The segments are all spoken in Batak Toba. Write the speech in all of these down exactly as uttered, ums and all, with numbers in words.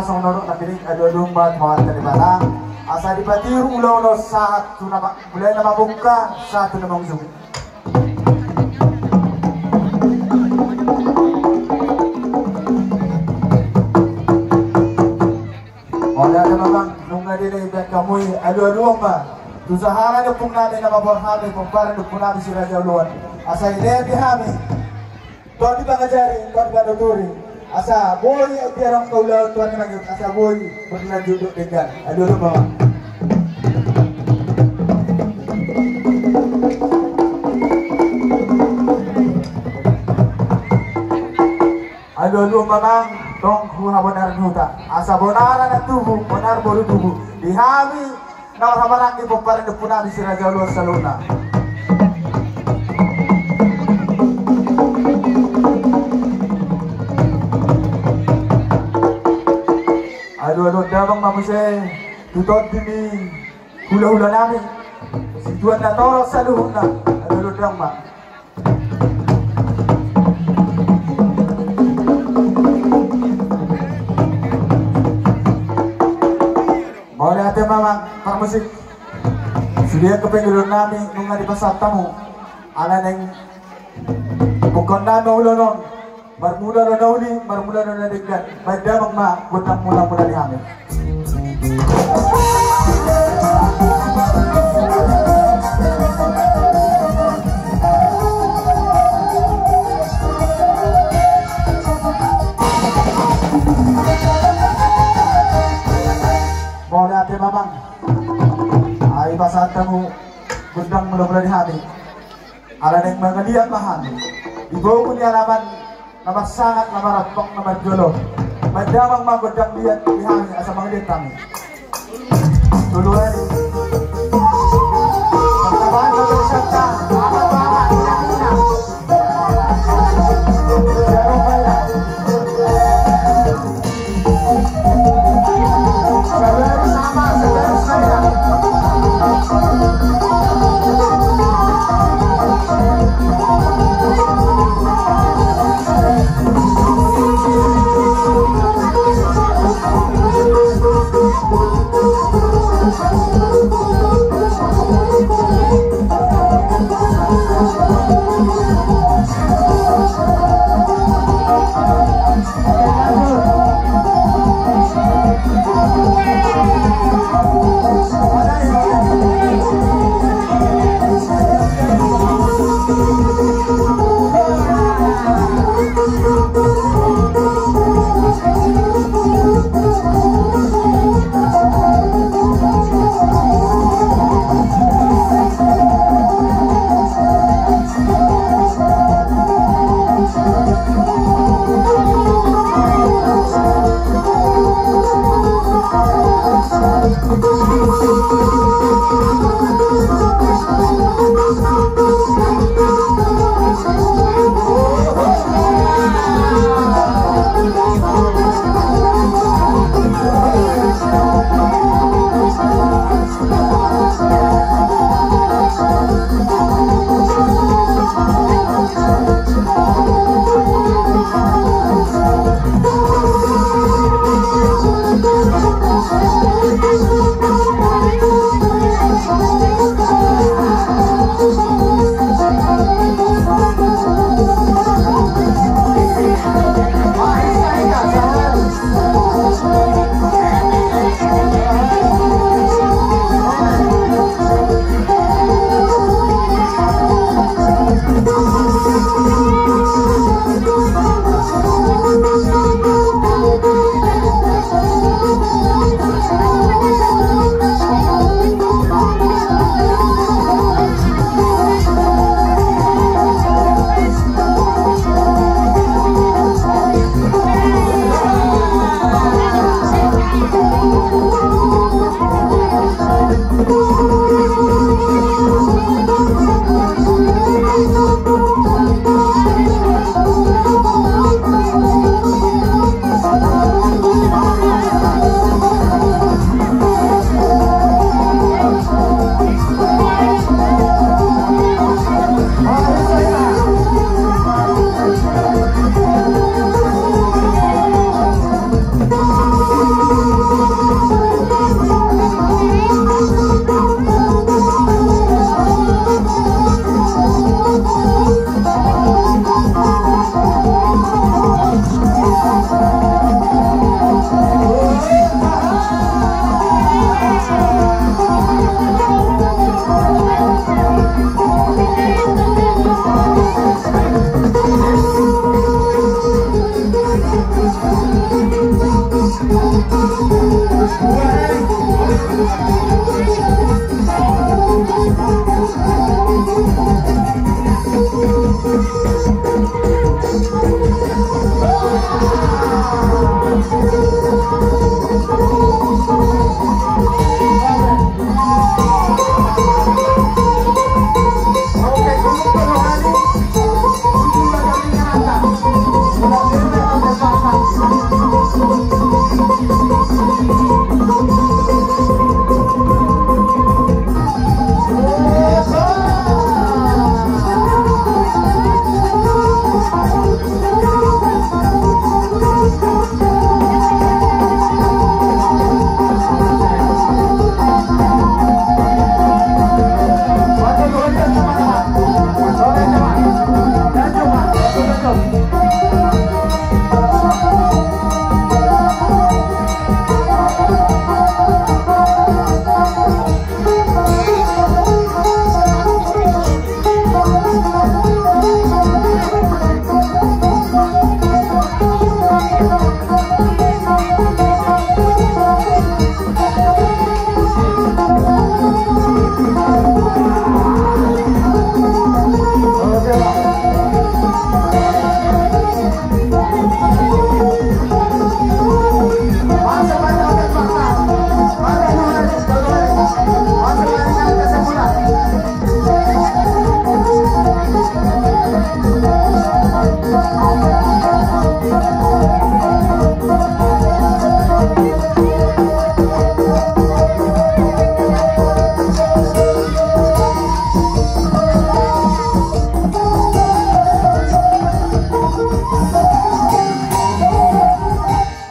Songon on na pining alualuhon ma tu Amanta Debata, asa dipatiru ulaon on sahat tu na ma-, mulai na mabungka sahat tu na mangujungi. Mauliate ma amang, nunga dilehon hamu i, alualuhon ma tu sahala ni ompung nami na mamboan hami pomparan ni ompu nami Si Raja Oloan, asa dilehon hami tondi pangajari, tondi panuturi, asa boi di adong haulaon tu ari na mangihut, asa boi berlanjut dohot denggan. Alualuhon ma amang. Alualuhon ma amang, tong tu habonaran ni huta, asa bonar anak tubu, bonar boru tubu di hami na marhahamaranggi pomparan ni ompu nami Si Raja Oloan saluhutna. Alualuhon damang ma muse tu tondi ni hulahula nami, situan na torop saluhutna. Alualuhon damang ma. Mauliate ma amang parmusik. Sude angka pangidoan nami nunga dipasahat hamu. Ala naeng bungkaon nami ma ulaon on. Marmula do na uli, marmula do na denggan. Baen damang ma gondang mula-mula ni hami. Mauliate ma amang. Ai pasahat hamu gondang mula-mula ni hami. Ala naeng mangaliat ma hami di bogu ni alaman na marsangap, na marampang, na marjolo. Baen damang ma gondang liat di hami asa mangaliat hami. Tolu ari. Pertama, satu, satu. Apa, apa, apa? Tidak, tidak.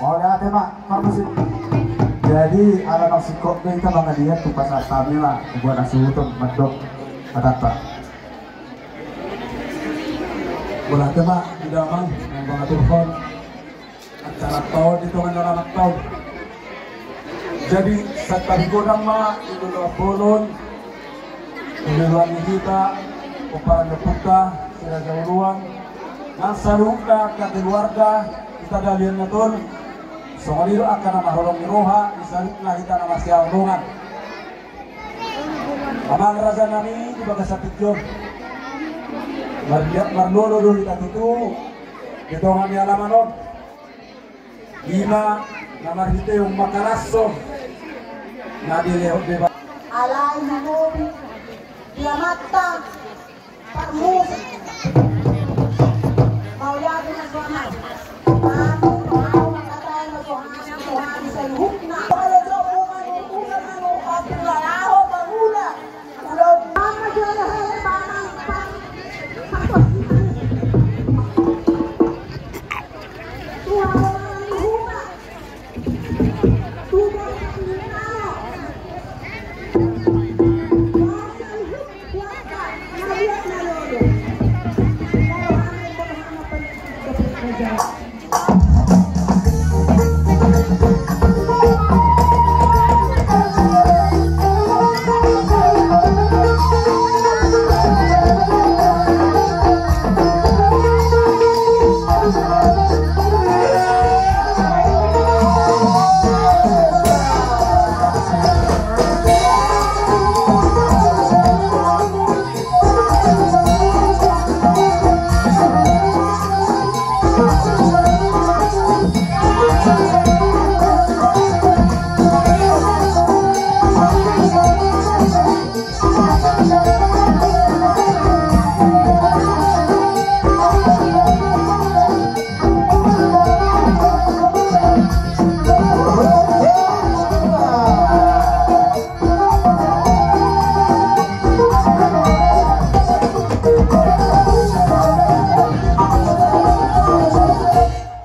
Oke, ate, Pak. Jadi, ala naung singkop be hita mangaliat tu pasahat hami ma, buat na suhuton mandok hatanta. Mauliate ma di damang na mangaturhon acara on di tonga ni alaman on. Jadi, santabi godang ma di loloan bolon, di loloan ni hita, pomparan ni ompunta, si Raja Uluan, nang saluhutna angka keluarga, hita dalihan na tolu, songon i do angka na marholong ni roha, di saluhutna hita na marsihaholongan. Amang raja nami di bagasan tingki on. Marliat marlolo do hita tutu di tonga ni alaman on. Ima na marhitehon mangalashon na dilehon deba. Alai hamu di amanta parmusik.